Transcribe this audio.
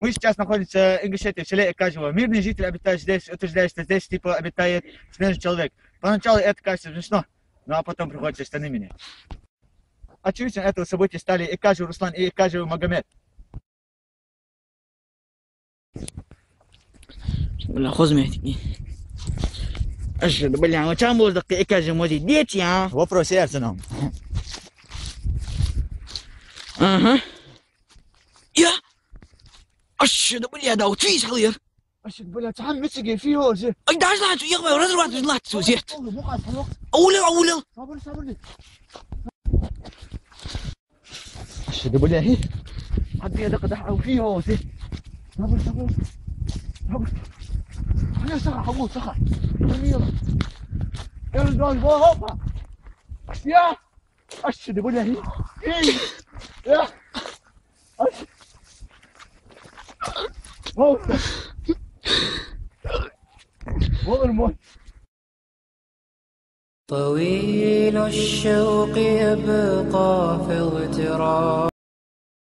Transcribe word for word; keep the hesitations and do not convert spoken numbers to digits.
Мы сейчас находимся в Ингушетии, в селе Экажево. Мирные жители обитают здесь, утверждают, что здесь, типа, обитает снежный человек. Поначалу это кажется смешно, ну а потом приходится штаны менять. Очевидцем этого события стали Экажев Руслан и Экажев Магомед. Бля, хуй знает. Ашхаду, бля, ну чё можно так Экажев музей? Дети, а? Вопрос сердца нам. Ага. Я? Ашхаду, бля, да, вот видишь, халыр. Ашхаду, бля, там митиге фио же. Ай, даже ладно, я говорю, разрывать, ладно, сузет. Оулел, оулел. Сабыр, сабыр. Ашхаду, бля, хи. Хадди я дакъа даха фио же. Сабыр, сабыр. Сабыр. Ана саха, хагу, саха. Ана яла. Эл дон, го, хопа. Я. Ашхаду, бля, хи. Эй. Я. Ашхаду. Хопа. Olur mu? طويل الشوق يبقى في اغتراب.